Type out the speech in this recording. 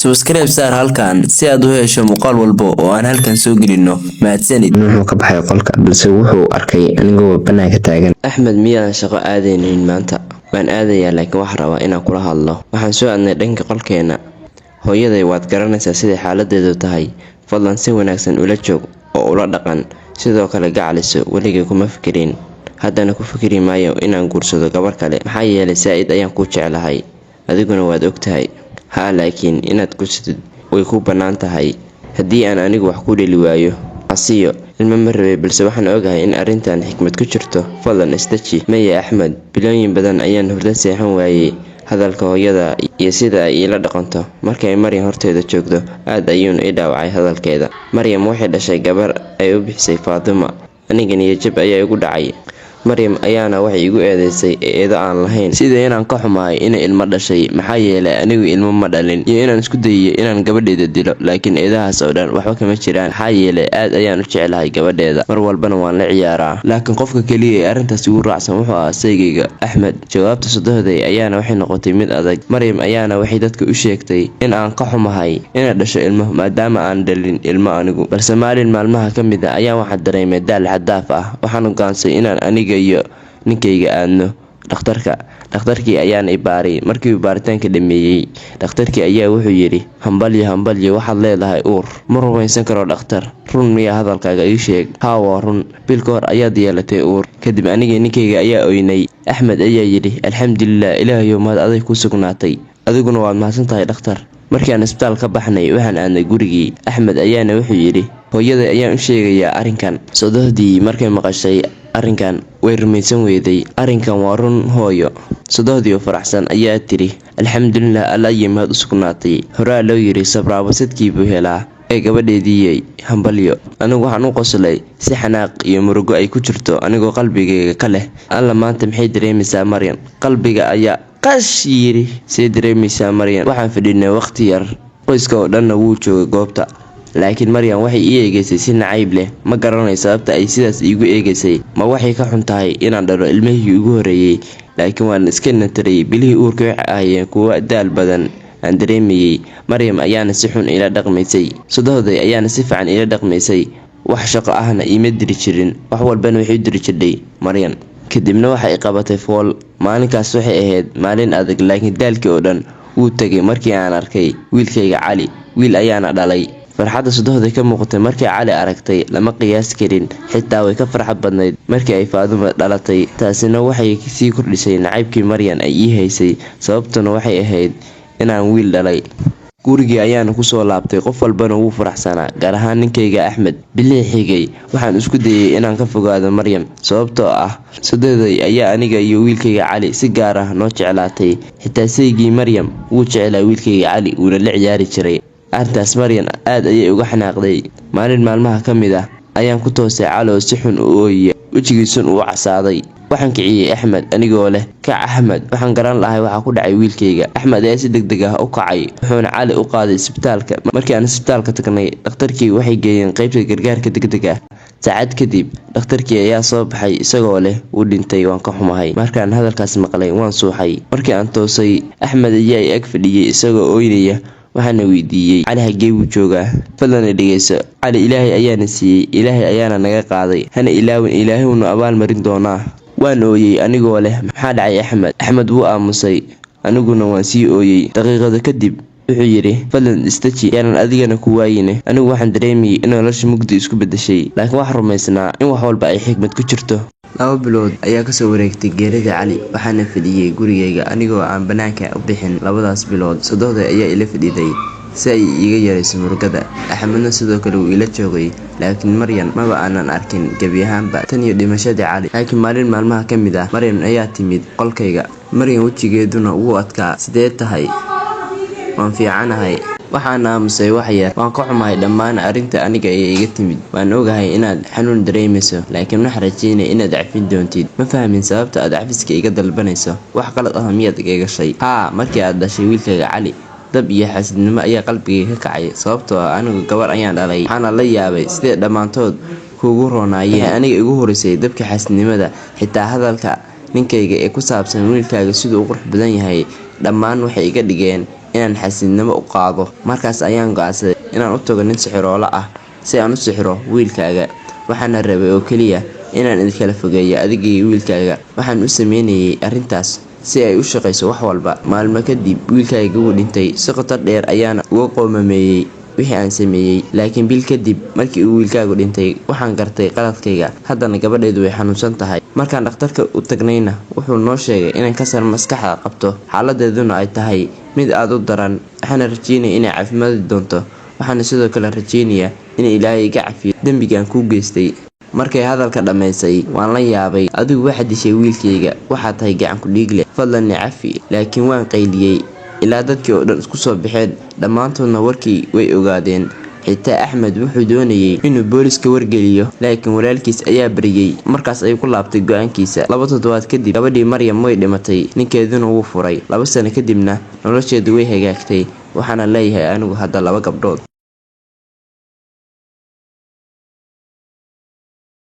Subscribe saar halkan si aad u hesho muuqaal walba oo aan halkan soo gelino. Mahadsanid. Wuxuu ka baxay qolka, balse wuxuu arkay anigoo bannaanka taagan. Axmed, miyaadan shaqo aadaynin maanta? Waan aadayaa, laakiin waxaan rabaa inaan kula hadlo. Waxaan soo aadnay dhanka qolkeena. Hooyaday waad garanaysaa siday xaaladeedu tahay. Fadlan si wanaagsan ula joog oo ula dhaqan. Sidoo kale gacaliso, weligay kuma fikirin, haddana ku fikiri maayo inaan guursado gabar kale, maxaa yeelay saa-id ayaan kuu jeclahay, adiguna waad ogtahay. Haa, laakiin inaad guursatid way ku bannaan tahay haddii aan anigu wax ku dheli waayo. Asiyo ilmo ma rabay, balse waxaan ogahay in arrintan xikmad ku jirto. Fadlan isdeji. Maya Axmed, bilooyin badan ayaan hurdo seexan waayey hadalka hooyada iyo sida ay iila dhaqanto markay Maryam horteeda joogto. Aad ayuuna ii dhaawacay hadalkeeda. Maryam waxay dhashay gabar ay u bixisay Faatuma. Aniga niyajab ayaa igu dhacay. Maryam ayaana waxay igu eedeysay eedo aan lahayn, sida inaan ka xumahay inay ilmo dhashay, maxaa yeelay anigu ilmo ma dhalin, iyo inaan isku dayiyo inaan gabadheeda dilo. Laakiin eedahaas oo dhan waxba kama jiraan, maxaa yeelay aad ayaan u jeclahay gabadheeda, mar walbana waan la ciyaaraa. Laakiin qofka keliya ee arrintaas igu raacsan wuxuu ahaa saygayga Axmed. Jawaabta sodohday ayaana waxay noqotay mid adag. Maryam ayaana waxay dadka u sheegtay in aan ka xumahay inay dhasho ilmo, maadaama aan dhalin ilmo anigu. Balse maalin maalmaha ka mid a ayaan waxaa dareemay daal xad-dhaaf ah. Waxaan go'aansaday inaan aniga iyo ninkayga aadno dhakhtarka. Dhakhtarkii ayaana i baaray. Markii uu baaritaanka dhameeyey, dhakhtarkii ayaa wuxuu yidhi: "Hambalyo, hambalyo, waxaad leedahay uur." Ma rumaysan karo dhakhtar, run miyaa hadalkaaga? Ii sheeg. Haa, waa run, bil ka hor ayaad yeelatay uur. Kadib aniga ninkayga ayaa oynay. Axmed ayaa yidhi: "Alxamdulilah, Ilaahayow, mahad aday ku sugnaatay, adiguna waad mahadsan tahay, dhakhtar." Markii aan isbitaal ka baxnay, waxaan aadnay gurigii. Axmed ayaana wuxuu yidhi: "Hooyaday ayaan u sheegayaa arrinkan." Sodohdii markay maqashay arrinkan way rumaysan weyday. "Arrinkan waa run, hooyo." Sodohdii oo faraxsan ayaa tiri: "Alxamdulilah, Alla ayay mahad u sugnaatay. Horaa loo yiri sabraabo sadkii buu helaa, ee gabadheediiyey hambalyo." Anigu waxaan u qoslay si xanaaq iyo murugo ay ku jirto, anigoo qalbigayga ka leh: "Alla, maanta maxay dareemaysaa Maryan?" Qalbiga ayaa qash yiri: "See dareemaysaa Maryan?" Waxaan fadhinay waqti yar, qoyska oo dhanna wuu joogay goobta, laakiin Maryam waxay ii eegaysay si nacayb leh. Ma garanayo sababta ay sidaas iigu eegaysay. Ma waxay ka xun tahay inaan dhalo ilmihii ugu horreeyey? Laakiin waan iska natarayay. Bilihii uurka waxay ahaayeen kuwo daal badan aan dareemayay. Maryam ayaana si xun ila dhaqmaysay, sodohday ayaana si fiican ila dhaqmaysay. Wax shaqo ahna iima diri jirin, wax walbana waxay u diri jirdhay Maryan. Kadibna waxa i qabatay fool. Maalinkaas waxay ahayd maalin adag, laakiin daalkii oo dhan wuu tegay markii aan arkay wiilkayga Cali. Wiil ayaana dhalay. Farxadda sodohda ka muuqatay markay Cali aragtay lama qiyaasi karin. Xitaa way ka farxad badnayd markii ay Faaduma dhalatay. Taasina waxay sii kordhisay nacaybkii Maryan ay ii haysay, sababtuna waxay ahayd inaan wiil dhalay. Gurigii ayaana kusoo laabtay, qof walbana wuu faraxsanaa, gaar ahaan ninkayga Axmed. Bilihii xigay waxaan isku dayay inaan ka fogaado Maryam, sababtoo ah sodohday ayaa aniga iyo wiilkayga Cali si gaar ah noo jeclaatay. Xitaa saygii Maryam wuu jeclaa wiilkayga Cali, wuuna la ciyaari jiray. Arrintaas Maryan aad ayay uga xanaaqday. Maalin maalmaha ka mid ah ayaan ku toosay Cali oo si xun u ooyaya, wejigiisun uu casaaday. Waxaan kiciyey Axmed anigoo leh: "Kac Axmed, waxaan garan lahay waxaa ku dhacay wiilkayga." Axmed ayaa si deg deg ah u kacay, wuxuuna Cali u qaaday isbitaalka. Markii aan isbitaalka tagnay, dhakhtarkii waxay geeyeen qeybta gargaarka degdeg ah. Saacad kadib dhakhtarkii ayaa soo baxay isagoo leh: "Wuu dhintay, waan ka xumahay." Markaan hadalkaas maqlay waan suuxay. Markii aan toosay, Axmed ayaa i ag fadhiyey isagoo ooynaya, waxaana weydiiyey: "Cali xaggee buu joogaa?" "Fadlan dhegeyso. Cali Ilaahay ayaana siiyey, Ilaahay ayaana naga qaaday. Hana ilaawin, Ilaahaynu abaal marin doonaa." Waan ooyey anigoo leh: "Maxaa dhacay, Axmed?" Axmed wuu aamusay, aniguna waan sii ooyey. Daqiiqado kadib wuxuu yidhi: "Fadlan istaji, yaanan adigana ku waayine." Anigu waxaan dareemayay in nolosha mugdi isku bedeshay, laakiin waxaan rumaysnaa in wax walba ay xikmad ku jirto. 2 bilood ayaa kasoo wareegtay geerida Cali. Waxaana fadhiyey gurigayga anigoo aan bannaanka u bixin labadaas bilood. Sodohday ayaa ila fadhiday si ay iiga yarayso murugada. Axmedna sidoo kale wuu ila joogay, laakiin Maryan maba aanan arkin gebi ahaanba tan iyo dhimashadii Cali. Laakiin maalin maalmaha ka mid ah Maryan ayaa timid qolkayga. Maryan wejigeeduna wuu adkaa. "Sidee tahay?" "Waan fiicanahay." Waxaan aamusay wax yar. "Waan ka xumahay dhammaan arrinta aniga ee iga timid. Waan ogahay inaad xanuun dareemayso, laakiin waxaan rajeynaya inaad cafin doontid." "Ma fahmin sababta aad cafiska iga dalbanayso. Wax qalad ah miyaad iga gashay?" "Haa, markii aad dhashay wiilkayga Cali, dab iyo xaasidnimo ayaa qalbigayga ka kacay, sababtoo ah anigu gabar ayaan dhalay. Waxaana la yaabay sidee dhammaantood kuugu roonaayeen. Waxay aniga igu horeysay dabka xaasidnimada. Xitaa hadalka ninkayga ee ku saabsan wiilkaaga siduu u qurux badan yahay, dhammaan waxay iga dhigeen inaan xasidnimo u qaado. Markaas ayaan go'aansaday inaan u tago nin sixiroole ah si aan u sixiro wiilkaaga. Waxaana rabay oo keliya inaan idinkala fogeeyo adiga iyo wiilkaaga. Waxaan u sameynayay arrintaas si ay u shaqeyso wax walba. Maalmo kadib wiilkayga wuu dhintay. Si qoto dheer ayaana uga qoomameeyay wixii aan sameeyay. Laakiin bil kadib markii uu wiilkaagu dhintay, waxaan gartay qaladkayga. Haddana gabadhaydu way xanuunsan tahay. Markaan dhakhtarka u tagnayna wuxuu noo sheegay inay kansar maskaxda qabto, xaaladeeduna ay tahay mid aad u daran. Waxaana rajeynaya inay caafimaadi doonto. Waxaana sidoo kale rajeynayaa in Ilaahay iga cafiyo dembiga aan kuu geystay. Markay hadalka dhammaysay waan la yaabay. Adigu waxaad dishay wiilkayga, waxaad tahay gacan ku dhiigle, fadlan i cafi. Laakiin waan qayliyey ilaa dadkii oo dhan isku soo baxeen, dhammaantoodna warkii way ogaadeen. Xitaa Axmed wuxuu doonayay inuu booliska wargeliyo, laakiin walaalkiis ayaa baryay. Markaas ayuu ku laabtay go'aankiisa. 2 toddobaad kadib gabadhii Maryam way dhimatay, ninkeeduna wuu furay. 2 sano kadibna nolosheedu way hagaagtay. Waxaana leeyahay anigu hadda 2 gabdhood.